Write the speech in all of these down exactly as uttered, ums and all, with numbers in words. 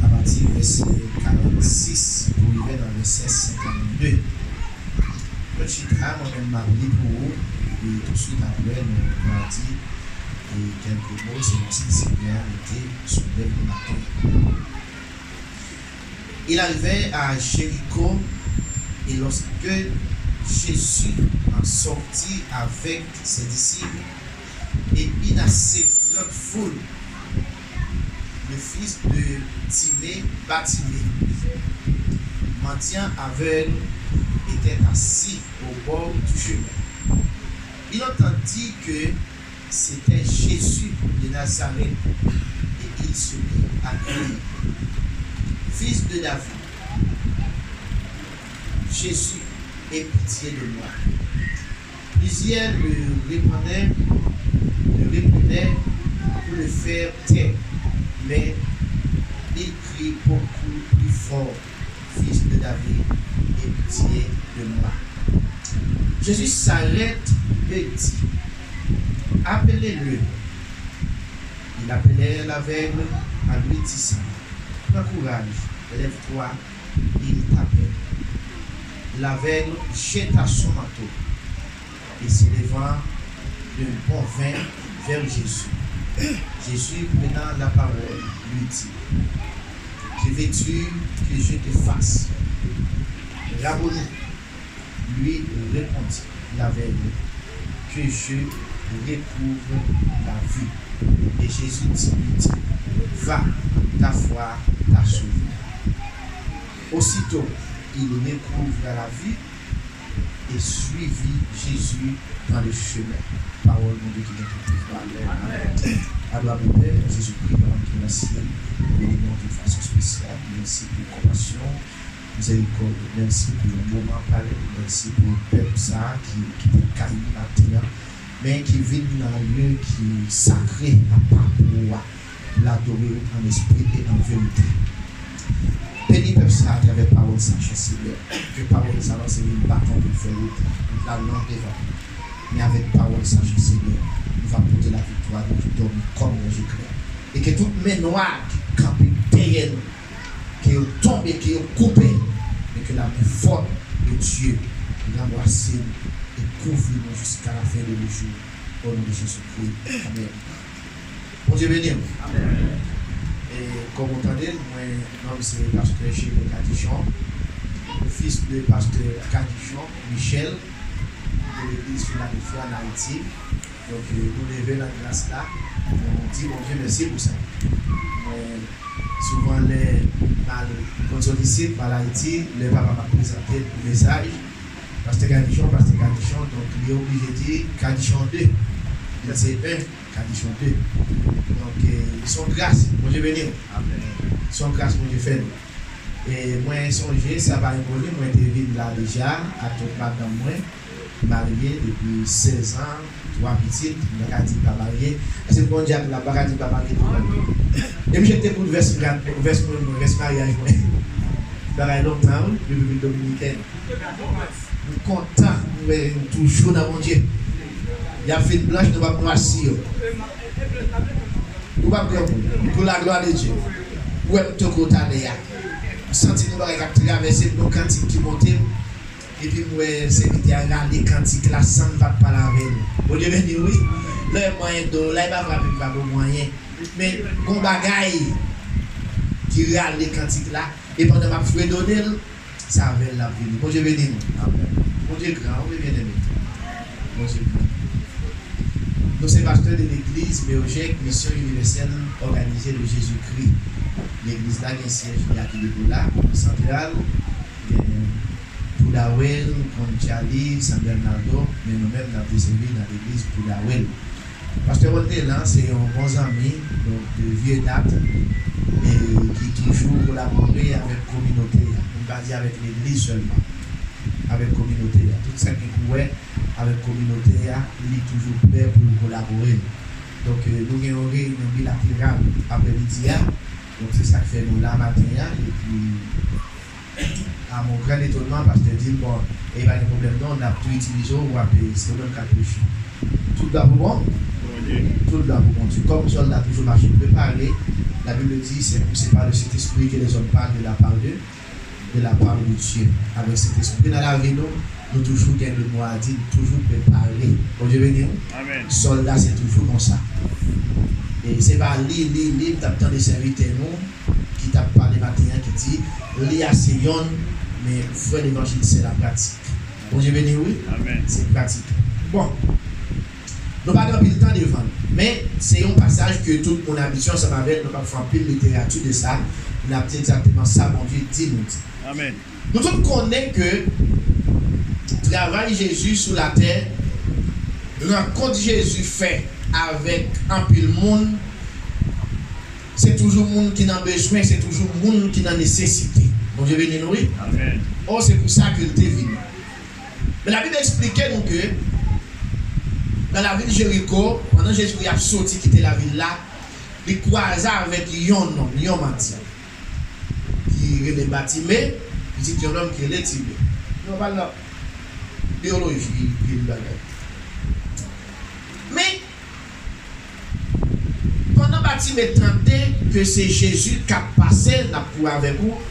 apati vèsè karannsis pou rive nan vèsè senkannde. Mwen chita, mwen menm m ap li pou ou, epi touswit apre, nou va di, e, kèlke mo, selon sa Senyè a mete sou lèv nou maten. Il arrivait à Jéricho, et lorsque Jésus en sortit avec ses disciples et une assez grande foule, le fils de Timée, Bartimée, mendiant aveugle, était assis au bord du chemin. Il entendit que c'était Jésus de Nazareth, et il se mit à crier, Fils de David, Jésus, aie pitié de moi. Plusieurs le reprenaient, le reprenaient pour le faire taire, mais il crie beaucoup plus fort, Fils de David, aie pitié de moi. Jésus s'arrête et dit, Appelez-le. Ils appelèrent l'aveugle en lui disant, Prends courage, lève-toi, il t'appelle. L'aveugle jeta son manteau et s'élevant d'un bond vint vers Jésus. Jésus, prenant la parole, lui dit, Que veux-tu que je te fasse ? Rabboni, lui répondit l'aveugle, Que je recouvre la vue. Et Jésus dit, lui dit, Va, ta foi t'a sauvé. Aussitôt, il recouvra la vue et suivit Jésus dans le chemin. Pawòl Bondye ki gen tout pouvwa. Amèn. Amen. Amen. Adorable Père, Jésus-Christ, qui est dans le ciel, bénis-nous d'une façon spéciale. Merci pour compassion, miséricorde. Merci pour le moment parlé. Merci pour pèp sa ki, ki te kay maten an, men ki vin nan lye ki sakre apa pou ou a, pou l adore ou an espri e an verite. Beni pèp sa atravè pawòl sa, chè Senyè. Ke pawòl sa pa se yon baton pou l fè wout, pou l al nan devan. Men avèk pawòl sa, chè Senyè, nou va pote laviktwa, nou ki dòmi kòm yon zeklè. E ke tout men nwa ki kanpe dèyè nou, ke yo tonbe, ke yo koupe, men ke la men fòt de Dye ranbwase nou e kouvri nou jiska la fen de nos jours. O non de Jezikri. Amèn. Bondye beni w. Amèn. E kòm ou tande l, mwen, non m se pastè Gilles Cadichon, fils de pasteur Cadichon Michel, de legliz Filadelfya an Ayiti. Donk, e, nou leve nan gras la, nou di Bondye mèsi pou sa. Mwen, souvan lè m al, m konn sot isit, m al Ayiti, lè papa m ap prezante mesaj, pastè Cadichon, pastè Cadichon, donk li oblije di Cadichon de. Li se en, Cadichon de. Donk, e, se yon gras, Bondye beni w. Amèn. Se yon gras Bondye fè nou. E mwen sonje, sa pa enkoni, mwen te vin la deja, ak tout madanm mwen, marye depi sèz an, twa pitit, m pa ka di m pa marye. Paske m gon dyak la, m pa ka di m pa marye tou non. E m jete bout vès, m gad vès mwen, vès maryaj mwen. Bagay lontan, wi, Repiblik Dominikèn. M kontan, m wè nou toujou nan Bondye. Y ap vin blanch, nou p ap nwasi yo. Nou p ap granmoun. Pour la gloire de Dieu. Ou wè m toko talè a. M santi nou bagay k ap travèse m, yon kantik ki monte m. Epi m wè sèvitè a rale kantik la san m pa t pale avè l. Bondye beni w, wi. Lè mwen do la, e pa frape m pa bon mwayen. Men gon bagay ki rale kantik la. E pandan m ap fredone l, se avè l l ap vini. Bondye beni nou. Amèn. Bondye gran, wi, byeneme. Bondye gran. Nou se pastè de legliz Meojek, Misyon Inivèsèl Òganize de Jezikri. Legliz la gen syèj li ak depo la, santral, gen Pudahuel, Conchali, San Bernardo, men nou menm n ap desèvi nan legliz Pudahuel. Pastè Rondelan se yon bon zanmi, donk, de vye dat, e ki toujou kolabore avèk kominote a. M pa di avèk legliz sèlman, avèk kominote a. Tout sa ki gen pou wè avèk kominote a, li toujou prè pou l kolabore. Donk, e, nou gen yon reyinyon bilateral aprèmidi a. Donk, se sa k fè nou la maten an. Epi, à mon grand étonnement, pastè di m, bon, e pa gen pwoblèm non, n ap tou itilize w, w ap, e, se ou menm k ap preche. Tout glwa pou bon? Tout glwa pou Bondye. Kòm sòlda toujou mache prepare, La Bible dit, c'est c'est par le Saint-Esprit que les hommes parlent de la part de, de la part de Dieu. Avèk Sentespri nan lavi nou, nou toujou gen de mo a di, nou toujou pe pale. Bondye beni w. Amèn. Sòl la, se toujou konsa. E se pa li, li, li, m t ap tande sèvitè nou ki t ap pale maten an, ki di, li a se yonn, men frè levanjil, se la pratik. Bondye beni w, wi. Amèn. Se pratik. Bon. Nou pa gen anpil tan devan nou, men se yon pasaj ke tout moun abitye ansanm avè l, nou p ap fè anpil literati de sa, n ap di egzakteman sa Bondye di nou di. Amèn. Nou tout konnen ke travay Jezi sou latè, rankont Jezi fè avèk anpil moun, se toujou moun ki nan bezwen, se toujou moun ki nan nesesite. Bondye beni nou, wi. Amèn. Oh, se pou sa ke l te vini. Men Labib eksplike nou ke nan lavil Jeriko, pandan Jezikri ap soti kite lavil la, li kwaze avèk yon nonm, yon mandyan, ki rele Batime, pitit yon nonm ki rele Time. Nou pral nan teyoloji, pil bagay. Men, pandan Batime tande ke se Jezi k ap pase, n ap kouri avèk ou,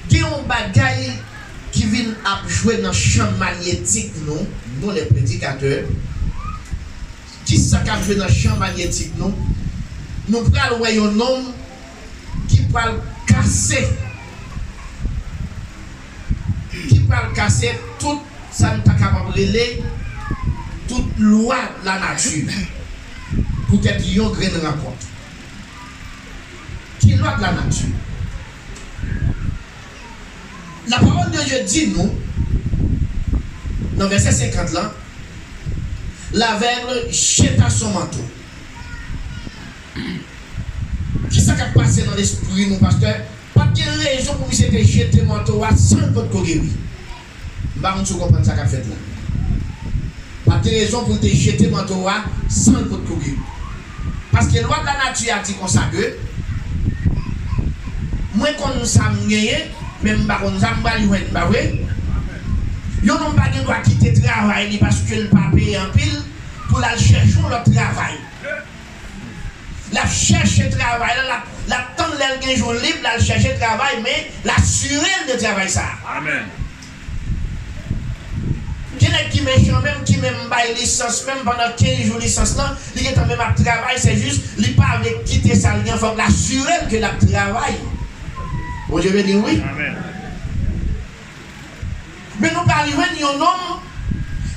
gen yon bagay ki vin ap jwe nan chan malyetik nou, nou lè predikatè. Kisa k ap jwe nan chan malyetik nou? Nou pral wè yon nonm ki pral kase, ki pral kase tout sa n ta kapab rele tout lwa lanati poutèt yon grenn rankont. Ki lwa de la nature? La parole de Dieu di nou, nan vèsè senkant lan, l'aveugle jeta son manteau. Kisa k ap pase nan lespri nou, pastè? Pa t gen rezon pou misye te jete manto a san l potko geri. M pa konn si w konprann sa k ap fèt la. Pa t gen rezon pou l te jete manto a san l potko geri. Paske lwa de la nati a di konsa ke, mwen konn sa m genyen, men m pa konn sa m pral jwenn, pa vre? Yon nonm pa gen dwa kite travay li paske l pa peye anpil pou l al chèche yon lòt travay. L ap chèche travay la, l ap, l ap tann lè l gen jou lib, l al chèche travay, men l asire l de travay sa a. Amèn. Gen nèg ki mechan menm, ki menm bay lisans menm pandan kenz jou lisans lan, li gentan menm ap travay, se jis li pa vle kite sa l gen, fòk l asire l ke l ap travay. Bondye beni w, wi. Amèn. Men nou pral jwenn yon nonm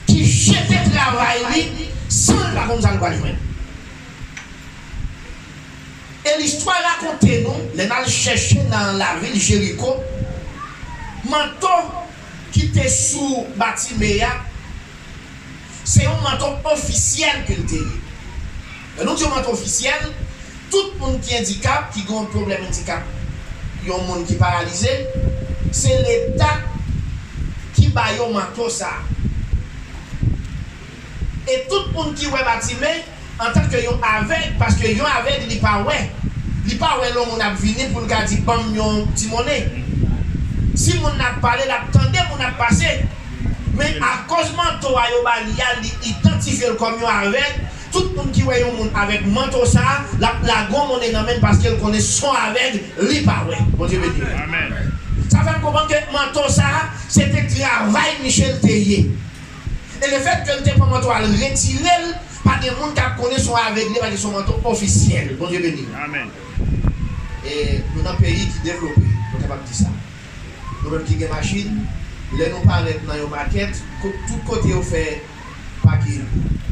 ki jete travay li san l pa konn sa l pral jwenn. E listwa rakonte nou, lè n al chèche nan lavil Jeriko, manto ki te sou Batime a, se yon manto ofisyèl ke l te ye. Lè nou di yon manto ofisyèl, tout moun ki andikap, ki gen yon pwoblèm andikap, yon moun ki paralize, se Leta ki ba yo manto sa a. E tout moun ki wè Batime, antanke yon avèg, paske yon avèg, li pa wè. Li pa wè lè yon moun ap vini pou l ka di, "Ban m yon ti monnen." Si moun nan ap pale, l ap tande moun ap pase. Men akoz manto a yo ba li a, li idantifye l kòm yon avèg. Tout moun ki wè yon moun avèk manto sa a, l ap lage yon monnen nan men l paske l konnen se yon avèg, li pa wè. Bondye beni. Amèn. Sa fè n konprann ke manto sa a, se te travay misye l te ye. E lefètke l te pran manto a, l retire l, pa gen moun k ap konnen se yon avèg li ye, paske se yon manto ofisyèl. Bondye beni. Amèn. E nou nan peyi ki devlope, nou kapab di sa. Nou menm ki gen machin, lè nou parèt nan yon makèt, ko-, tout kote yo fè pakin,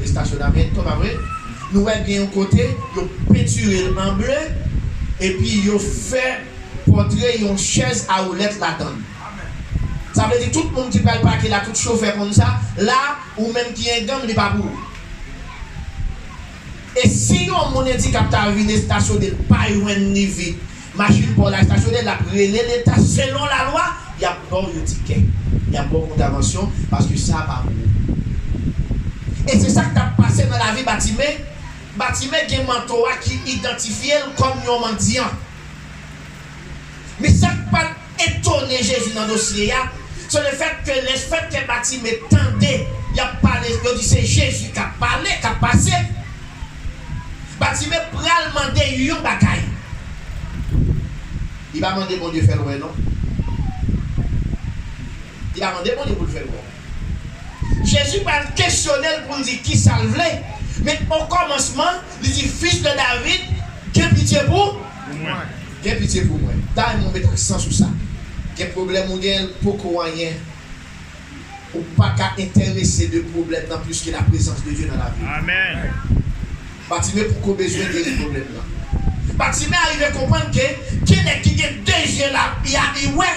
estasyonamento, pa vre? Nou wè gen yon kote, yo pentire l an ble, epi yo fè pòtre yon chèz a woulèt ladan l. Sa vle di tout moun ki pral pake la, tout chofè konn sa, la, ou menm ki enganm, li pa pou ou. E si yon moun andikap ta vin estasyone, l pa jwenn li vit, machin pa w la estasyone, l ap rele Leta, selon lalwa, y ap ba w yon tikè. Y ap ba w kontravansyon, paske sa pa pou ou. E se sa k t ap pase nan lavi Batime. Batime gen manto a ki idantifye l kòm yon mandyan. Men sa k pral etone Jezi nan dosye a, se lefètke, lefètke Batime tande y ap pale, yo di se Jezi k ap pale, k ap pase. Batime pral mande yon bagay. Li pa mande Bondye fè l wè, non. Li pa mande Bondye pou l fè l wè. Jezi pral kesyone l pou l di kisa l vle, men okòmansman, li di, Fis de David, gen pitye pou, gen pitye pou mwen. Ta renmen w met aksan sou sa. Gen pwoblèm ou gen, l poko anyen. Ou pa ka enterese de pwoblèm nan plis ke la prezans de Dye nan lavi w. Amèn. Batime poko bezwen geri pwoblèm nan. Batime arive konprann ke gen nèg ki gen de je l ap, li a, li wè,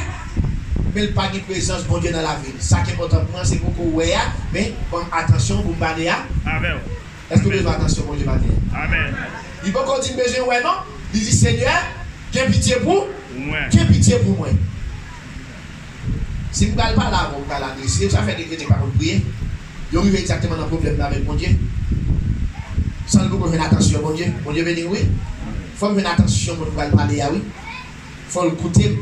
men l pa gen prezans Bondye nan lavi l. Sa ki enpòtan pou mwen, se poko wè a, men ban m atansyon pou m pale a. Avè w. Èske w bezwen atansyon Bondye maten an? Amèn. Li poko di m bezwen wè non. Li di, Senyè, gen pitye pou, mwen. Gen pitye pou mwen. Si m pral pale avè w, m pral adrese w, sa fè gen kretyen ki pa konn priye. Yo rive egzakteman nan pwoblèm nan avèk Bondye. San l poko jwenn atansyon Bondye. Bondye beni w, wi. Fò m jwenn atansyon moun m pral pale a, wi. Fò l koute m.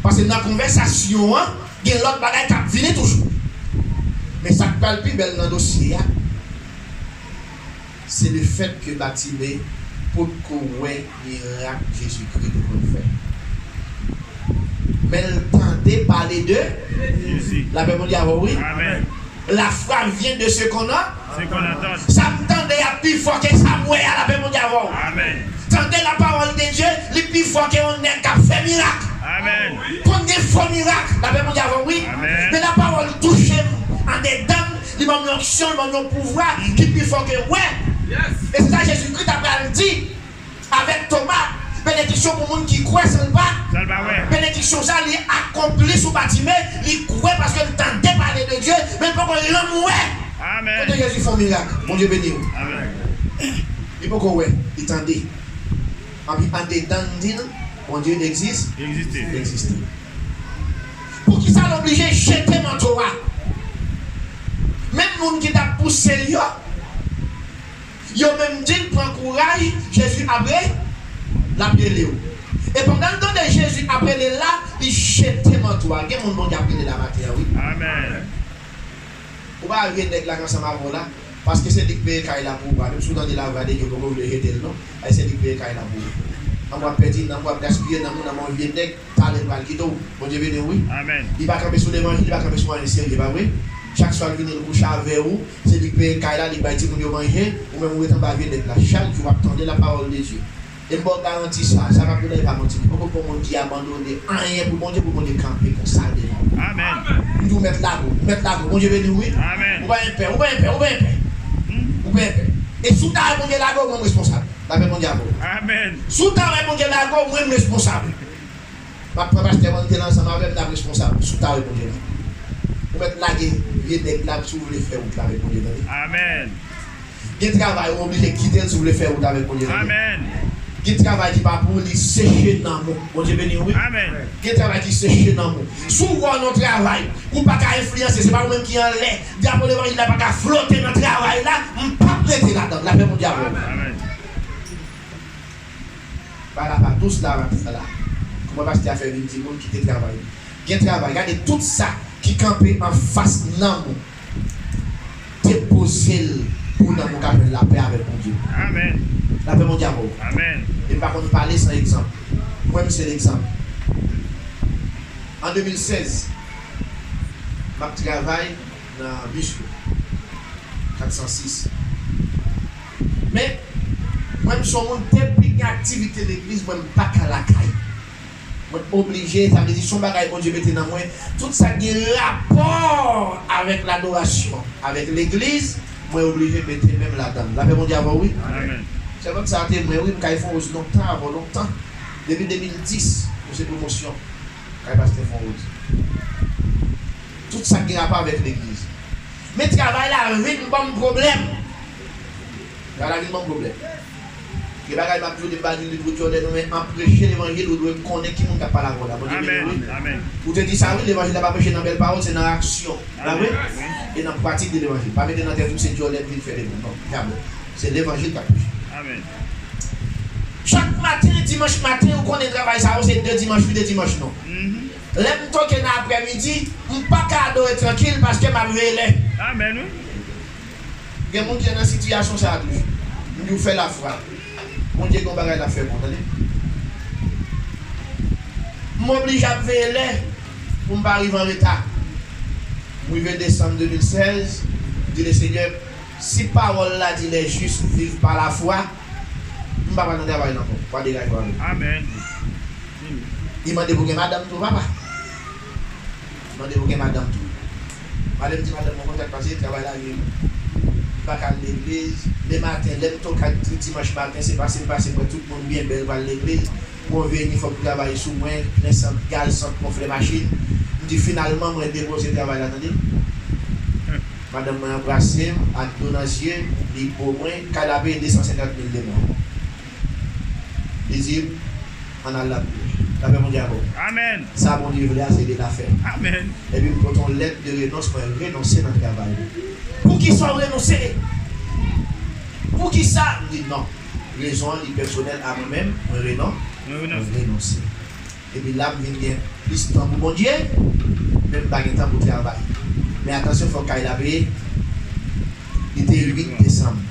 Paske nan konvèsasyon an, gen lòt bagay k ap vini toujou. Men sa k pral pi bèl nan dosye a, se lefèt ke Batime potko wè mirak Jezikri te konn fè. Men l tande pale de Jezi. Lapè Bondye avè w, wi. Amèn. La foi vient de ce qu'on a. Ce qu'on entend. Sa m tande a pi fò ke sa m wè a, lapè Bondye avè w. Amèn. Tande la parole de Dieu, li pi fò ke yon nèg k ap fè mirak. Amèn. Konn gen fo mirak, lapè Bondye avè w, wi. Amèn. Men la parole touche m andedan m, li ban m yon onksyon, li ban m yon pouvwa ki pi fò ke wè. Yes. E se sa Jezikri ta pral di avèk Toma, benediksyon pou moun ki kwè san l pa. San l pa wè. Benediksyon sa, li akonpli sou Batime, li kwè paske l tande pale de Dye, men l poko janm wè. Amèn. Kote Jezi fè yon mirak, Bondye beni w. Amèn. Li poko wè, li tande. Anpi andedan l di l, Bondye egzis-, egziste. Egziste. Poukisa l oblije jete manto a? Menm moun ki t ap pouse l yo, yo menm di l, pran kouraj, Jezi ap re-, l ap rele w. E pandan l tande Jezi ap rele l la, li jete manto a. Gen moun Bondye ap rele la maten an, wi. Amèn. Ou pa wè vye nèg la k ansanm avè w la, paske se li k peye kay la pou ou a. Menm si w tande lavwa de Dye, ou poko vle jete l non. Ay, se li k peye kay la pou ou. Nanm w ap pèdi, nanm w ap gaspiye, nanm ou, nanm yon vye nèg, talè l pral kite w. Bondye beni w, wi. Amèn. Li pa kanpe sou levanjil, li pa kanpe sou anyen serye, pa vre? Chak swa l vini, l kouche avè w, se li k peye kay la, li k bay timoun yo manje, ou menm ou ret anba vye nèg la. Chak jou w ap tande la parole de Dieu. E m ba w garanti sa, sa m ap di w la, e pa manti. Poko gen moun ki abandone anyen pou Bondye, pou Bondye kanpe konsa devan w. Amèn. M di w mèt lage w, mèt lage w. Bondye beni w, wi. Amèn. Ou pa gen pè, ou pa gen pè, ou pa gen pè. Hmm. Ou pa gen pè. E si w ta wè Bondye lage w, mwen m responsab. Lapè Bondye avè w. Amèn. Si w ta wè Bondye lage w, mwen m responsab. M ap pran pastè Mantel ansanm avè m, n ap responsab. Si w ta wè Bondye lage w. Ou mèt lage vye nèg la si w vle fè wout la avèk Bondye, tande. Amèn. Gen travay ou oblije kite l si w vle fè wout avèk Bondye, tande. Amèn. Gen travay ki pa pou ou, li seche nanm ou. Bondye beni w, wi. Amèn. Gen travay ki seche nanm ou. Si w wè w nan yon travay, ou pa ka enfliyanse, se pa ou menm ki anlè, drapo levanjil la pa ka flote nan travay la, m p ap rete ladan l. Lapè Bondye avè w. Amèn. Bagay la pa dous la, maten an la. Kòman pastè a fè vin di moun kite travay li? Gen travay, gade tout sa ki kanpe anfas nanm ou. Depoze l pou nanm ou ka jwenn lapè avèk Bondye. Amèn. Lapè Bondye avè w. Amèn. E m pa konn pale san egzanp. Mwen, m se legzanp. An de mil sèz, m ap travay nan bis yo, kat san sis. Men, mwen, m se yon moun, depi gen aktivite legliz, mwen, m pa ka lakay. Mwen oblije, sa vle di, se yon bagay Bondye mete nan mwen. Tout sa ki gen rapò avèk ladorasyon, avèk legliz, mwen oblije mete men m ladan l. Lapè Bondye avè w, wi. Amèn. Sèvant sa a te mwen, wi, m kay Fon Woz lontan, avè w lontan. Depi de mil dis, mwen se pwomosyon kay pastè Fon Woz. Tout sa ki gen rapò avèk legliz. Men travay la vin ban m pwoblèm. Travay la vin ban m pwoblèm. Gen bagay m ap di w, depi m pa di w li pou dyòlè non, men an preche levanjil, ou dwe konnen ki moun k ap pale avè w la. Bondye beni w, wi. Amèn. Amèn. Ou te di sa, wi, levanjil la pa preche nan bèl pawòl, se nan aksyon. Pa vre? Amèn. E nan pratik de levanjil. Pa mete nan tèt ou se dyòlè m vin fè levanjil. Non, jamè. Se levanjil k ap preche. Amèn. Chak maten, dimanch maten, ou konnen travay sa yo, se de dimanch wi, de dimanch non. Mhm. Lè m toke nan aprèmidi, m pa ka adore trankil paske m ap veye lè. Amèn, wi. Gen moun ki nan sitiyasyon sa a toujou. Ou fè lafwa. Bondye gen yon bagay l ap fè pou ou, tande. M oblije ap veye lè pou m pa rive an reta. M rive desanm de mil sèz, m di Lesenyè, si pawòl la di les justes vivent par la foi, m pa pral nan travay la ankò. W a degaje w avè m. Amèn. Li mande pou gen madanm tou, papa. Mande pou gen madanm tou. Mande m di madanm mwen kontak pase travay la vin. M pa ka al legliz. Lematen, lè m tonk ak dimanch maten, se pase m pase m wè tout moun byen bèl pral legliz. Mwen veye ni fòk travay sou mwen, plen sant gaz, sant gonfle machin. M di finalman mwen depoze travay la, tande. Madanm mwen anbrase m ak do nan zye, li bo mwen, kay la peye de san senkant mil de mwa. Li di m, ann al lapriyè. Lapè Bondye avè w. Amèn. Sa Bondye vle a, se li l ap fè. Amèn. Epi m pote yon lèt de renons, mwen renonse nan travay. Poukisa w renonse? Poukisa? M di non. Rezon an li pèsonèl a mwen menm, mwen renon, mwen renonse. Epi la m vin gen plis tan pou Bondye, men m pa gen tan pou travay. Men atansyon, fòk kay la peye. Li te uit desanm.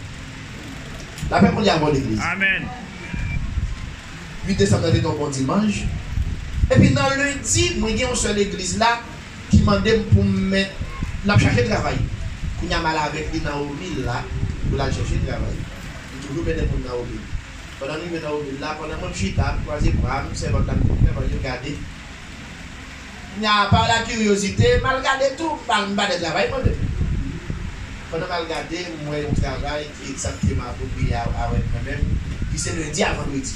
Lapè Bondye avè w legliz. Amèn. Uit desanm nan te yon bon dimanch. Epi nan lendi, mwen gen yon sè legliz la ki mande m pou m men, l ap chache travay. Kounye a m al avèk li nan Ovil la pou l al chèche travay. M toujou mennen moun nan Ovil. Pandan m rive nan Ovil la, pandan mwen m chita, m kwaze bra, m sèvant la, m travay, yo gade. Nya, par la curiosité, m al gade tou, m pa, m pa nan travay mwen menm. Pandan m al gade, m wè yon travay ki egzakteman apwopriye a- avèk mwen menm, ki se lendi a vandredi.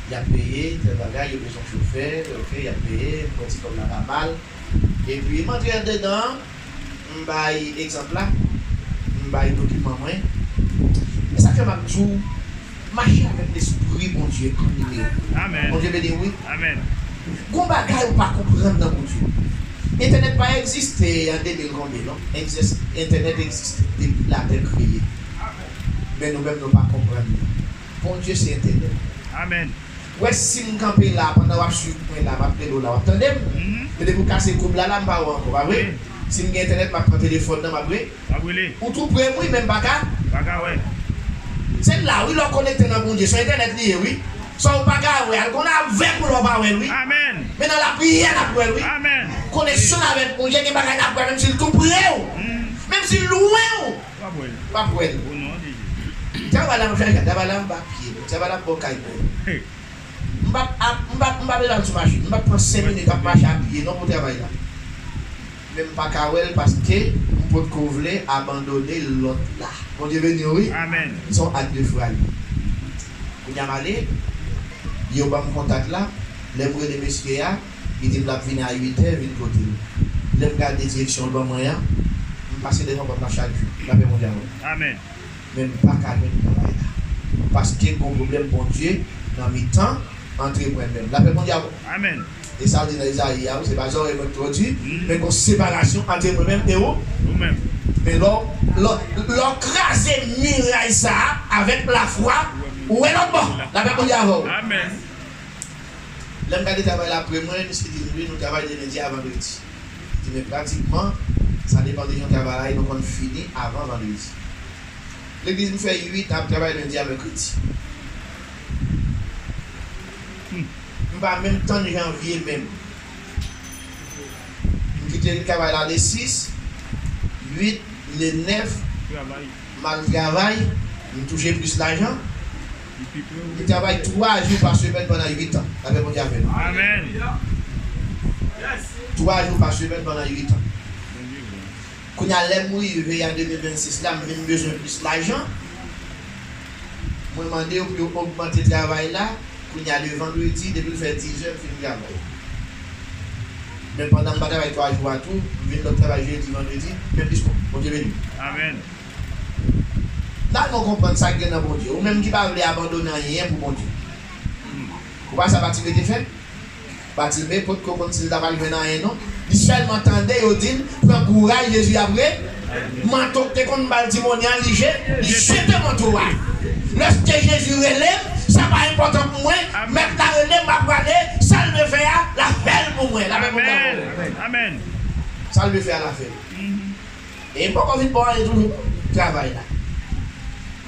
Y ap peye, tèl bagay, yo bezwen chofè, ok, y ap peye, m wè ti kòb la pa mal. Epi m antre andedan, m bay egzanp la, m bay dokiman mwen. E sa k fè m ap di w, mache avèk lespri Bondye an nimewo. Amèn. Bondye beni w, wi. Amèn. Gon bagay ou pa konprann nan Bondye. Entènèt pa egziste an de mil konbyen, non? Egzis- Entènèt egziste depi latè kreye. Men nou menm, nou pa konprann li. Bondye se entènèt. Amèn. Wè, si m kanpe la, pandan w ap swiv mwen la, m ap rele w la, w ap tande m. Mhm. Men depi w kase koub la, la, m pa wè w ankò, pa vre? Wi. Si m gen entènèt, m ap pran telefòn nan, m ap re- W ap rele. Ou tou pre m, wi, men m pa ka. Pa ka wè. Se la, wi, lè w konekte nan Bondye, se entènèt li ye, wi. Sa w pa ka wè, al konn avèk ou lè w pa wè l, wi. Amèn. Men nan lapriyè, n ap wè l, wi. Amèn. Koneksyon n avèk Bondye, gen bagay n ap wè, menm si l tou pre w. Mm. Menm si l lwen w. W ap wè l. W ap wè l. O non de Jezi. Travay la, m fè travay la, m ba pye. Travay la, m bò kay mwen. Hey. M p ap, ap, m p ap, m p ap al sou machin. M p ap pran senk minit ap mache a pye non pou travay la. Men m pa ka wè l paske m potko vle abandone lòt la. Bondye beni w, wi. Amèn. Se yon ak de fwa li. Kounye a m ale, yo ban m kontak la. Lè m rele mesye a, li di m l ap vini a uit è, vin kote l. Lè m gade direksyon l ban mwen an, m pase devan pòt la chak jou. Lapè Bondye avè w. Amèn. Men m pa ka jwenn travay la. Paske gon pwoblèm Bondye nan mitan antre mwen menm. Lapè Bondye avè w. Amèn. E sa l di nan Izayi a, wi, se pa zòrèy mwen ki twò di, mm, men gon separasyon antre mwen menm e ou. Ou menm. Men lè w, lè w, lè w kraze miray sa a avèk lafwa, ou wè lòt bò. Lapè Bondye avè w. Amèn. Lè m gade travay la pre mwen, misye di m, wi, nou travay de lendi a vandredi. Li di, men pratikman, sa depann de jan travay la ye, nou konn fini avan vandredi. Legliz m fè uit an ap travay lendi a mèkredi. M pa menm tann janvye menm. M kite travay la le sis, uit, le nèf, travay. M al travay, m touche plis lajan. M travay twa jou pa semèn pandan uit an. Lapè Bondye avè nou. Amèn. Twa jou pa semèn pandan uit an. Bondye bon. Kounye a, lè m rive a de mil vennsis la, m vin bezwen plis lajan. Mwen mande yo pou yo ogmante travay la. Kounye a, le vandredi, depi l fè dizè, m fin travay. Men pandan m pa travay twa jou a tou, m vin lòt travay jedi, vandredi, men plis konn. Bondye beni w. Amèn. La nou konprann sa k gen nan Bondye. Ou menm ki pa vle abandone anyen pou Bondye. Ou pa sa Batime te fè? Batime potko konn si l ta pral jwenn anyen non. Li sèlman tande yo di l, pran kouraj, Jezi ap re. Manto k te konn ba l dimonye a, li je-, li jete manto a. Lèske Jezi rele m, sa pa enpòtan pou mwen. Mèt la rele m, m ap prale. Sa l vle fè a, l a fè l pou mwen. Lapè Bondye avè w. Amèn. Amèn. Sa l vle fè a, l a fè l. Mhm. E m poko vin bon anyen toujou, travay la.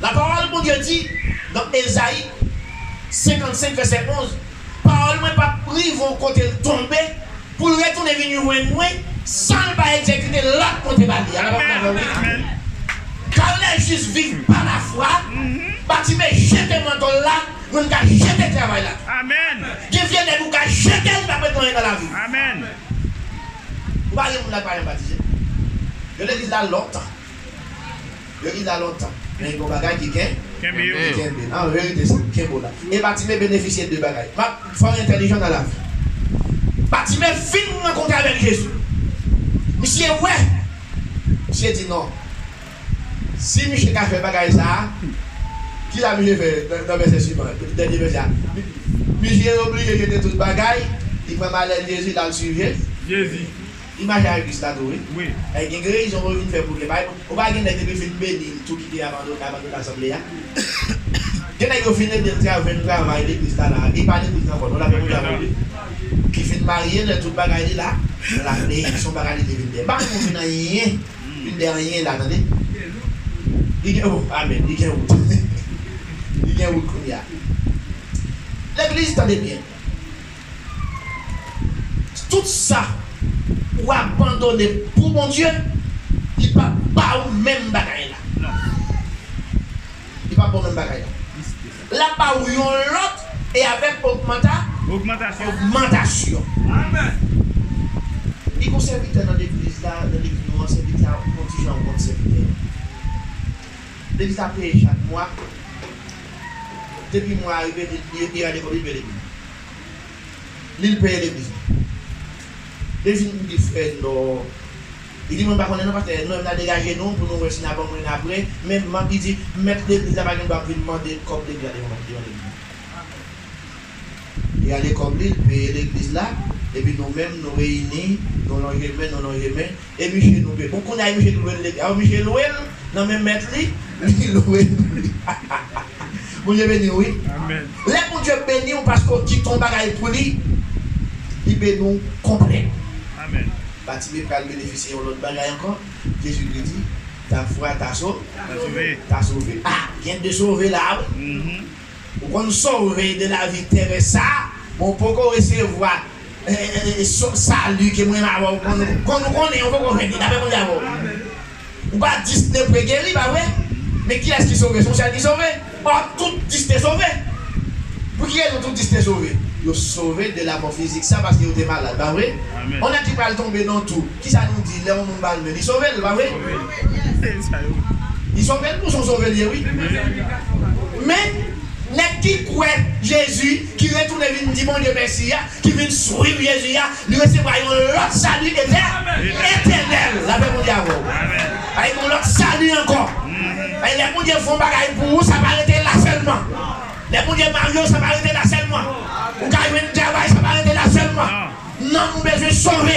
Lapawòl Bondye di nan Ezayi senkannsenk, vèsè onz, pawòl mwen p ap rive yon kote l tonbe, pou l retounen vin jwenn mwen, san l pa egzekite lòd mwen te ba li a. Amèn. Amèn. Car les justes vivent par la foi. Batime jete manto l la, nou ka jete travay la. Amèn. Gen vye nèg ou ka jete, li p ap ret anyen nan lavi. Amèn. Ou pa gen moun la ki pa janm batize. Yo legliz la lontan. Yo legliz la lontan. Men gen yon bagay ki ken-, Kenbe yo. Ki kenbe. An verite, se kenbe w la. E Batime benefisye de bagay. M ap fè w entèlijan nan lavi. Batime fin rankontre avèk Jezi. Misye wè. Misye di non. Si misye ka fè bagay sa a, kisa misye fè nan, nan vèsè swivan, dènye vèsè a? Mi-, misye oblije jete tout bagay, li pran malèt Jezi, l al swiv Je-, Jezi. Li mache avèk Kris la tou, wi. Wi. E gen gerison pou vin fè pou gen. Ou pa gen nèg depi fin beni, li tou kite, abandone, abandone asanble a. Gen nèg yo fin ede l travay, fè travay legliz la, la. Li pa legliz ankò, non, l ap fè pou travay li. Li fin marye, lè tout bagay li la, l ap li, se yon bagay li te vin fè. M pa konn konn vin anyen. Vin de anyen la, tande. Li gen wout, amèn, li gen wout. Li gen wout kounye a. Legliz, tande byen. Tout sa ou abandone pou Bondye, li p ap ba ou menm bagay la. Li p ap ba ou menm bagay la. L ap ba ou yon lòt e avèk ogmanta-, Ogmantasyon. Ogmantasyon. Amèn. Li gon sèvitè nan legliz la, nan legliz nou an, sèvitè a, yon ti jan yon sèvitè. Legliz la peye chak mwa. Depi mwa a rive, li, li, li rale kòb li, li peye legliz. Li, li peye legliz. Li vin, li di, frè, non. Li di, mwen pa konnen non, pastè, nou menm n a degaje nou pou nou wè si n a ban mwen apre. Men, li di, mèt legliz la pa gen dwa vin mande kòb legliz la devan, devan legliz la. Li ale kòb li, li peye legliz la, epi nou menm, nou reyini, nou lonje men, nou lonje men, e misye nou peye. Bon, kounye a, misye lwe l, legliz. Alò, misye lwe l nan men mèt li, li lwe l. Bondye beni w, wi. Amèn. Lè Bondye beni w paske w kite yon bagay pou li, li beni w konplè. Amèn. Batime pral benefisye yon lòt bagay ankò. Jezikri di, ta fwa ta so-, Ta sove. Ta sove. Ah, gen de sove la, wi. Mhm. Ou konn sove de lavi terès sa, men w poko resevwa, eh, eh, eh, so-, sali ke mwen avè w konn, konn ou konnen, ou poko fè li, n ap fè Bondye avè w. Ou pa dis lepre geri, pa vre? Men kiyès ki sove? Se yon sèl ki sove. Ò, tout dis te sove. Pou ki rezon tout dis te sove? Yo sove de lamò fizik sa paske yo te malad, pa vre? Amèn. On nèg ki pral tonbe nan twou, kisa nou di lè yon moun ba l men? Li sove l, pa vre? Sove l. Li sove l, pou son sove l ye, wi. Men, nèg ki kwè Jezi, ki retounen vin di Bondye mèsi a, ki vin swiv Jezi a, li resevwa yon lòt sali etè-, etènèl. Lapè Bondye avè w. Amèn. Ay, yon lòt sali ankò. Ay, lè Bondye fè yon bagay pou ou, sa pa rete la sèlman. Lè Bondye marye w, sa pa rete la sèlman. Ou ka jwenn travay, sa pa rete la sèlman. Non. Nanm ou bezwen sove.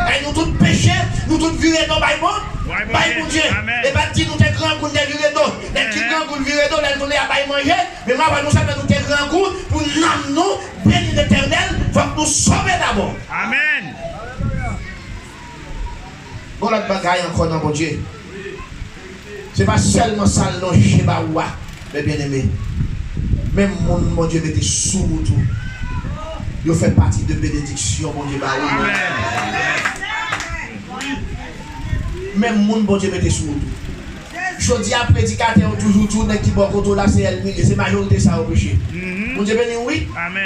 Ay, nou tout peche, nou tout vire do bay bon. Bay Bondye. E pa di nou te grangou, nou te vire do. Nèg ki grangou, l vire do, lè l tounen, y a bay manje. Men m ap di nou sa, lè nou te grangou, pou nanm nou beni Letènèl, fòk nou sove dabò. Amèn. Gon lòt bagay ankò nan Bondye. Se pa sèlman sa l lonje ba ou a, men byeneme, menm moun Bondye mete sou wout ou, yo fè pati de benediksyon Bondye ba ou. Menm moun Bondye mete sou wout ou. Jodi a, predikatè yo toujou di w nèg ki bò kote w la se ènmi li ye, se majorite sa yo preche. Bondye beni w wi.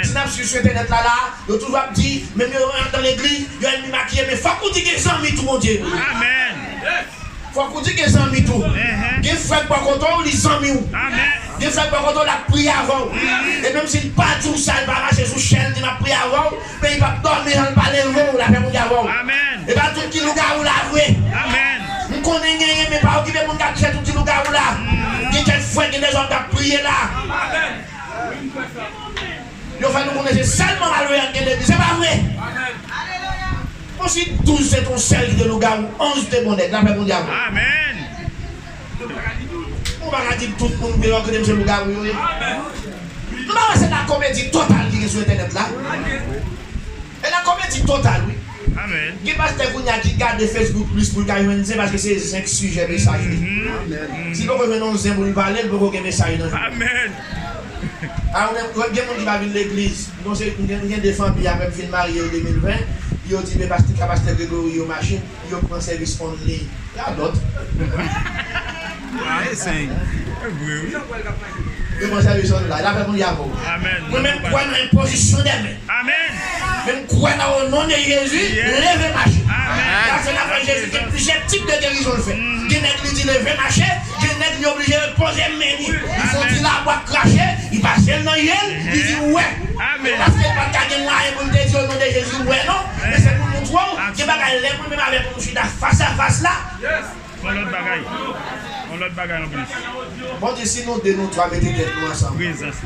Si n ap swiv sou entènèt la la, yo toujou ap di, menm yo anndan legliz, yo ènmi makiye, men fòk ou di gen zanmi tou Bondye. Fòk ou di gen zanmi tou. Gen frè k bò kote w, li zanmi w. Gen frè k bò kote w, l ap priye avè w. E menm si l pa di w sa, l pa mache sou chè, l di m ap priye avè w, men li p ap dòmi jan l pa leve w, lapè Bondye avè w. E pa tout ki lougawou la vre. M konnen genyen, men pa okipe moun k ap chèche tout ki lougawou la. Gen kèk frè, gen de zòm k ap priye la. Yo fè nou konnen se sèlman malveyan k gen legliz. Se pa vre. Bon, si douz se t on sèl ki te lougawou, onz te bon nèg. Lapè Bondye avè w. Ou pa ka di tout moun vre yo konnen se lougawou yo ye. Nou pa wè se lakomedi total ki gen sou entènèt la. E lakomedi total wi. Gen pastè kounye a ki gade Facebook plis pou l ka jwenn zen paske se zen k sijè mesaj li. Si l poko jwenn yon zen pou l pale, l poko gen mesaj nan. A, ou menm, gen moun ki pa vin legliz. M gen, m gen de fanmi, apre m fin marye an de mil ven, yo di, men pastè, ka pastè Gregory yo mache, yo pran sèvis online. Radòt. Yo pran sèvis online. Lapè Bondye avè w. Mwen menm, m kwè nan enpozisyon de men. Men m kwè nan o non de Jezi, leve mache. Paske nan fwa Jezi gen plizyè tip de gerizon l fè. Gen nèg li di leve mache, gen nèg li oblije poze men li. Li fè yon ti labwa krache, li pase l nan je l, li di ou wè. Paske l pa t ka gen mwayen pou l te di o non de Jezi ou wè non. Men se pou l montre w, gen bagay lè mwen menm avè w nou chita fas a fas la. Yon lòt bagay. Yon lòt bagay anplis. Bondye, si nou de nou twa mete tèt nou ansanm,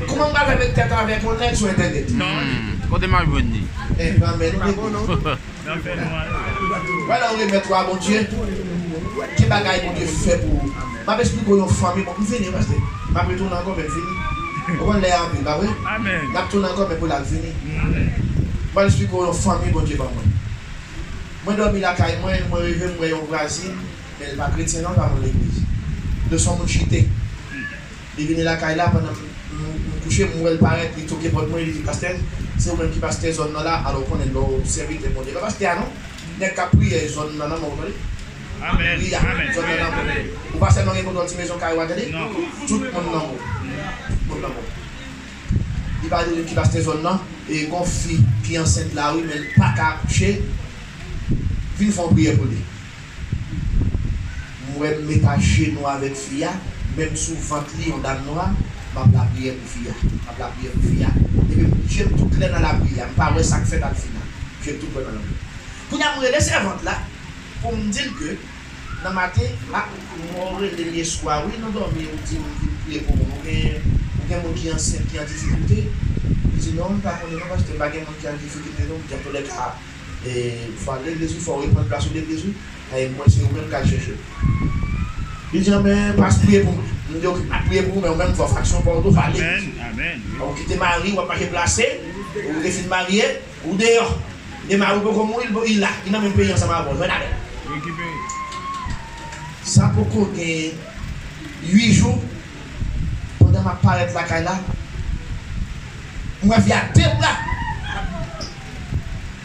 kouman m pral fè met tèt avèk yon nèg sou entènèt? Non. Kote m ap jwenn li? Ebyen, men nou de. Wala, ou remèt ou a Bondye. Ki bagay Bondye fè pou ou? M ap esplike w yon fanmi. Bon, m fini, pastè. M ap retounen ankò, men m fini. Ou konn lè a anpil, pa vre? N ap tounen ankò, men pou la, m fini. M pral esplike w yon fanmi Bondye ban mwen. Mwen dòmi lakay mwen, mwen reve, m wè yon vwazin, men l pa kretyen non, l pa moun legliz. Li se yon moun chite. Li vini lakay la, pandan m, m, m kouche, m wè l parèt, li toke pòt mwen, li di, pastè, se ou menm ki pastè zòn nan la, alò ou konnen lè w sèvitè Bondye, pa pastè a non, nèg k ap priye zòn nan nan men w, tande. Amèn. Priye zòn nan nan men w. Ou pa sèlman gen kontwòl ti mezon kay ou a, tande. Tout moun nan men w. Tout moun nan men w. Li pa di ki pastè zòn nan, e gon fi ki ansent la wi, men l pa ka akouche, vin fè yon priyè pou li. M wè m met ajenou avèk fi a, menm sou vant li, yon dam nwa, m ap lapriyè pou fi a. M ap lapriyè pou fi a. Epi je m tou klè nan lapriyè a, m pa wè sa k fèt ak fi a. Je m tou klè nan lapriyè. Kounye a, m rele sèvant la pou m di l ke nan maten, a, m wè w rele m yèswa, wi, nou dòmi, ou di m vin priye pou moun. Ou gen, ou gen moun ki ansent, ki an difikilte? Li di, non, m pa konnen non, paske m pa gen moun ki an difikilte, non, m di, antouka, e, fò al legliz, wi, fò w reprann plas ou legliz, wi. E mwen, se ou menm k al chèche. Li di, men, pas priye pou mwen. M di, oke, m ap priye pou ou, men ou menm, fò faksyon pa w tou, fò al legliz. Amèn, amèn, wi. Ou kite mari w, w ap mache plase, ou te fin marye, ou deyò. E mari w poko mouri, li la, li nan menm peyi ansanm avè w, jwenn avè l. Sa poko gen uit jou, pandan m ap parèt lakay la, m wè fi a de bra.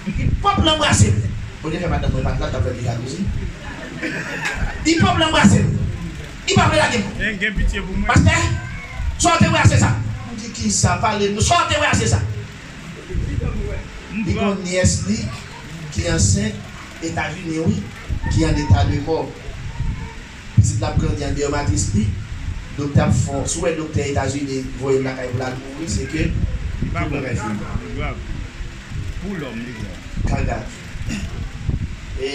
Li pòp l anbrase m. Bondye fè madanm mwen pa t la, l t ap fè m jalouzi. Li pòp l anbrase m. Li pa vle lage m. Pastè, sa w te wè a se sa. M di, kisa? Pale m. Sa w te wè a se sa. Li gon nyès li ki ansent Etazini wi, ki an eta de mò. Pitit la ap grandi andeyò matris li. Doktè ap fè, si w wè doktè Etazini voye l lakay pou l al mouri, se ke tout bagay fini. Li grav. Pou lòm, li grav. Kal grav. E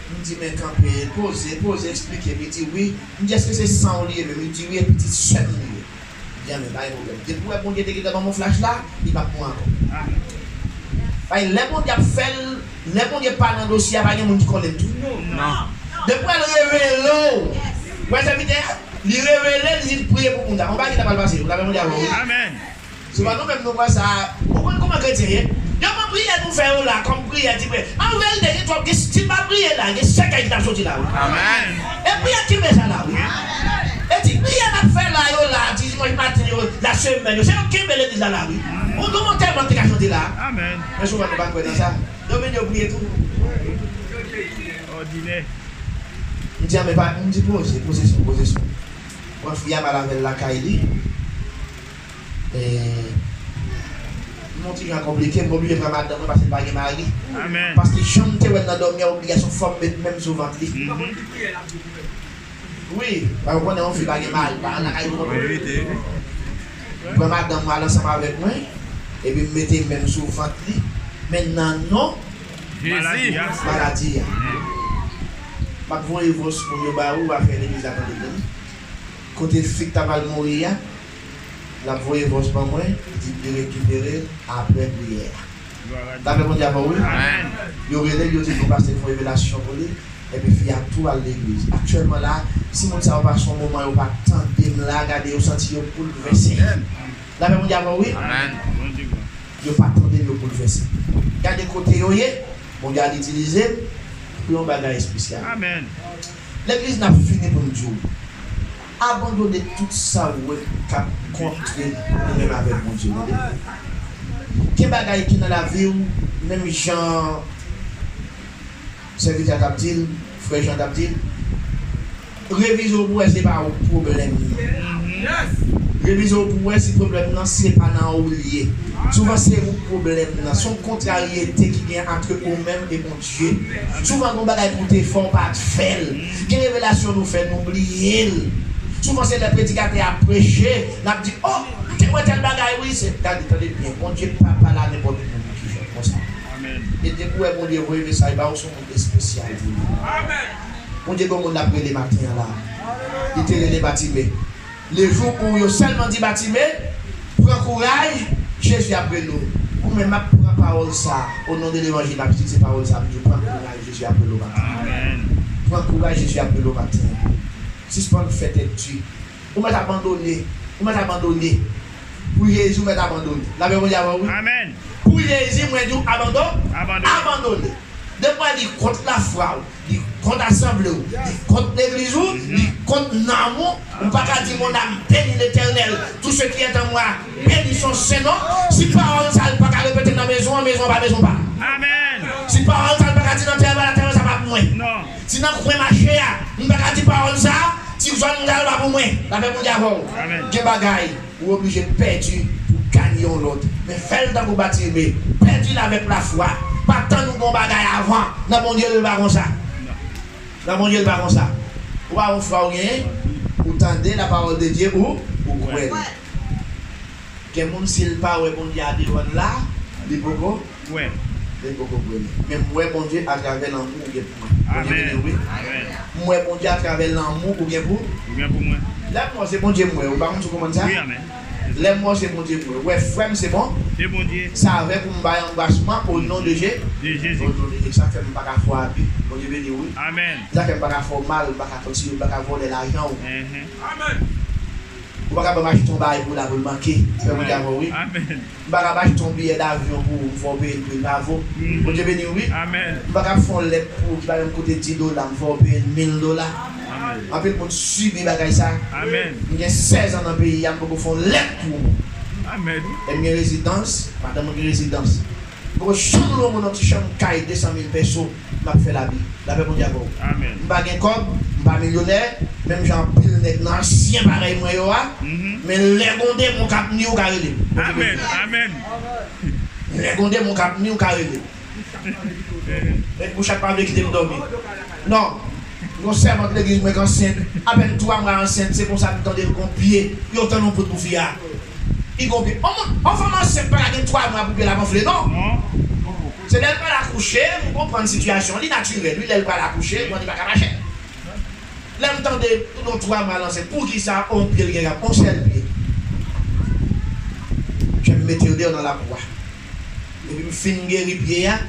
m di, men kanpe, poze, poze, eksplike m. Li di, wi. M di, èske se san w li ye menm? Li di, wi, e pitit sè m li ye. Byen, men pa gen pwoblèm. Depi w wè Bondye te gentan ban m yon flach la, li p ap mouri ankò. Ay, lè Bondye ap fè l, lè Bondye pa nan dosye a, pa gen moun ki konnen l tou. Non. Depi w wè l revele w, wè sèvitè a, li revele l, li di l priye pou moun sa. Yon bagay ki ta pral pase, w ta wè Bondye avè w, wi. Amèn. Se pa nou menm nou pran sa. Ou konn kòman kretyen ye? Gen yon priyè nou fè yo la, kòm priyè ti priyè. An reyalite, gen twòp, gen stil pa priyè la, gen sèkèy ki t ap soti la, wi. Amèn. E priyè kenbe sa la, wi. E ti priyè n ap fè la, yo la, ti dimanch maten yo, la semèn yo, se yo kenbe legliz la, la, wi. Ou nou montè mwen te ka chante la. Amèn. Men souvan nou pa kwè nan sa. Yo vin yo priye tou. Òdinè. M di, a, men pa, m di poze, poze sou, poze sou. Bon, fi a m al avè l lakay li. E, m yon ti jan konplike, m oblije pran madanm mwen paske l pa gen mari. Amèn. Paske jan m te wè l nan dòmi an, obligasyon fò m met men m sou vant li. Mhm. Wi, paske w konnen yon fi pa gen mari, pa nan kay pou konn. M pran madanm mwen al ansanm avèk mwen, epi m mete men m sou vant li. Men nan non Jezi. Maladi a. M ap voye vòs moun yo ba ou, w a fè legliz la tande tande. Kote fi k ta pral mouri a, l ap voye vòs ban mwen, li di li rekipere l apre priyè a. Dapre Bondye avè w, wi. Amèn. Yo rele l, yo di l, bon, pastè fè yon revelasyon pou li. Epi fi a tou al legliz. Aktyèlman la, si moun sa yo pase yon moman, yo pa tande m la, gade, yo santi yo boulvèse. Amèn. Lapè Bondye avè w, wi. Amèn. Yo pa tande m, yo boulvèse. Gade kote yo ye, Bondye al itilize m pou yon bagay espesyal. Amèn. Legliz, n ap fini pou m di w, abandone tout sa w wè k ap kontre ou menm avèk Bondye, tande. Gen bagay ki nan lavi w, menm jan sèvitè a t ap di l, frè Jan t ap di l, revize w pou wè se pa ou k pwoblèm nan. Revize w pou wè si pwoblèm nan se pa nan ou l ye. Souvan se ou k pwoblèm nan. Se yon kontraryete ki gen ant ou menm e Bondye. Souvan gen yon bagay pou w te fè, w pa t fè l. Gen revelasyon nou fè, nou bliye l. Souvan se lè predikatè a preche, n ap di, o, m te wè tèl bagay, wi, se, gade, tande byen, Bondye pa pale a nenpòt moun ki jan konsa. Amèn. E depi w wè Bondye voye mesaj ba ou, se yon moun espesyal pou li. Amèn. Bondye gen yon moun l ap rele maten an la. Li te rele Batime. Le jou pou yo sèlman di Batime, pran kouraj, Jezi ap rele w. Ou menm, m ap pran pawòl sa a. O non de levanjil, m ap itilize pawòl sa a pou di w, pran kouraj, Jezi ap rele w maten an. Amèn. Pran kouraj, Jezi ap rele w maten an. Sispann fè tèt di. Ou mèt abandone. Ou mèt abandone. Pou Jezi, ou mèt abandone. Lapè Bondye avè w, wi. Amèn. Pou Jezi, mwen di w, abandon-, Abandone. Abandone. Depi w wè li kont lafwa w, li kont asanble w, li kont legliz ou, li kont nanm ou, ou pa ka di, mon âme bénit l'Éternel, tout ce qui est en moi, bénisse son saint nom. Si pawòl sa a li pa ka repete nan mezon an, mezon an pa mezon pa m. Amèn. Si pawòl sa a li pa ka di nan tèren an, tèren sa pa pou mwen. Non. Si nan kwen mache a, m pa ka di pawòl sa a, ti zòn sa a pa pou mwen. Lapè Bondye avè w. Amèn. Gen bagay ou oblije pèdi pou ganye yon lòt. Men fè l tankou Batime. Pèdi l avèk lafwa. Pa tann ou gen yon bagay avan. Nan Bondye l pa konsa. Nan Bondye l pa konsa. Ou pa wè yon fwa ou genyen, ou tande la parole de Dieu, ou, ou kwè l. Gen moun, si l pa wè Bondye a devan l la, li poko kwè. Li poko kwè li. Men m wè Bondye atravè lanmou ou gen pou mwen. Bondye beni w, wi. Amèn. M wè Bondye atravè lanmou ou gen pou. Ou gen pou mwen. Lè m wè w, se Bondye m wè. Ou pa konn si w konprann sa? Wi, amèn. Lè m wè w, se Bondye m wè. Ou wè frè m, se bon? Se Bondye. Se avèk ou m bay anbrasman o non de Je-, De Jezi. O non de Jezi. Sa fè m pa ka fè w abi. Bondye beni w, wi. Amèn. Sa fè m pa ka fè w mal, m pa ka tòsiye w, m pa ka vòlè lajan w. Enhen. Amèn. Ou pa ka ban m achte yon bagay pou la pou l manke. Frè Bondye avè w, wi. Amèn. M pa ka achte yon biyè davyon pou ou, m fè w peye l pri l pa vo. Mhm. Bondye beni w, wi. Amèn. M pa ka fè yon lèt pou ou ki pa menm koute dis dola, m fè w peye l mil dola. Amèn. Anpil moun sibi bagay sa. Amèn. M gen sèz an nan peyi a, m poko fè yon lèt pou ou. Amèn. E m gen rezidans, madanm mwen gen rezidans. M poko janm lwe yon moun yon ti chanm kay de san mil pèso. M ap fè labi. Lapè Bondye avè w. Amèn. M pa gen kòb, m pa milyonè, menm jan anpil nèg nan ansyen parèy mwen yo a, mhm, men lè gon demon k ap ni w ka rele m. Bondye beni w. Amèn. Amèn. Lè gon demon k ap ni w ka rele m. Met bouch ak pa vle kite m dòmi. Non. Gon sèvant legliz mwen k ansent, apèn twa mwa ansent, se konsa m tande l gon pye, yo tann yon poud pou fi a. Li gon pye. On moun, on fanm ansent pa ka gen twa mwa pou pye l ap anfle, non. Non. Se lè l pral akouche, m konprann sitiyasyon li natirèl, wi, lè l pral akouche, bon, li pa ka mache. Lè m tande, tout yon twa mwa l ansent, poukisa on pye l gen k ap, on sèl pye? Fè m mete yo deyò nan lakou a. Epi m fin geri pye a,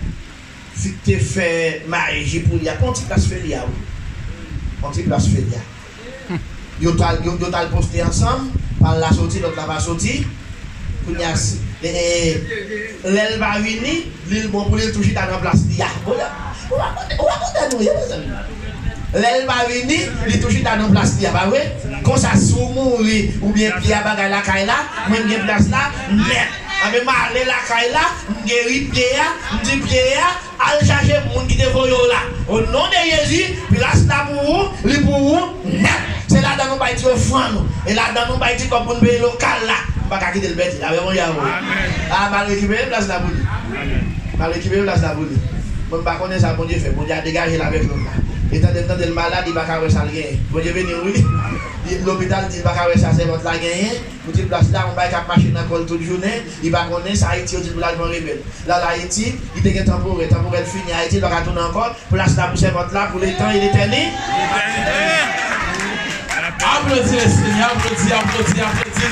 fi k te fè maji pou li a, pran yon ti plas Felia, wi. Pran yon ti plas Felia. Yo t al, yo, yo t al poste ansanm, pa l la soti, lòt la pa soti. Kounye a, si, e, e, lè l pa vini, li l bon pou li, l tou chita nan plas li a. Ou la, ou rakonte, ou rakonte nou, ye, mezanmi. Lè l pa vini, li tou chita nan plas li a, pa vre? Konsa, si w mouri, oubyen pye a bagay lakay la, mwen m gen plas la, nèt. Anben, m ale lakay la, m geri pye a, m di pye a, al chache moun ki te voye w la. O non de Jezi, plas la pou ou, li pou ou, nèt. Se ladan nou bay ti ofrann nou. E ladan nou bay ti kòb pou n peye lokal la. M pa ka kite l pèdi. Avè Bondye avè w. A, m al rekipere plas la pou li. M al rekipere plas la pou li. Mwen, m pa konnen sa Bondye fè. Bondye a degaje l avèk lòt la. E tande m tande l malad, li pa ka wè sa l genyen. Bondye beni w, wi. Li lopital, di l pa ka wè sa sèvant la genyen. Pou ti plas la, yon bagay k ap mache nan kò l tout jounen. Li pa konnen sa Ayiti yo di l pou l al pran remèd. L al Ayiti, li te gen tanporè. Tanporè l fini Ayiti, l pa ka tounen ankò. Plas la pou sèvant la, pou letan e letèni. Aplodi Lesenyè, aplodi, aplodi, aplodi.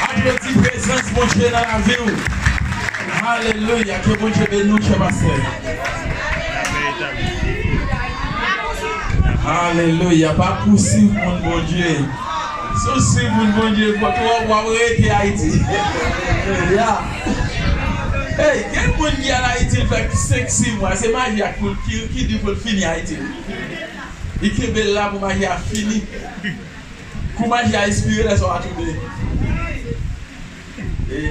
Aplodi prezans Bondye nan lavi w. Alelouya, ke Bondye beni w, chè pastè. Alelouya, pa pousiv moun Bondye. Si w siv moun Bondye, fò w ap rete Ayiti. Ya. Hey, gen moun ki al Ayiti, l fè senk, sis mwa. Se maji a ki, ki, ki di pou l fini Ayiti. Li kenbe l la pou maji a fini. Kou maji a espire, lè sa w a tounen. E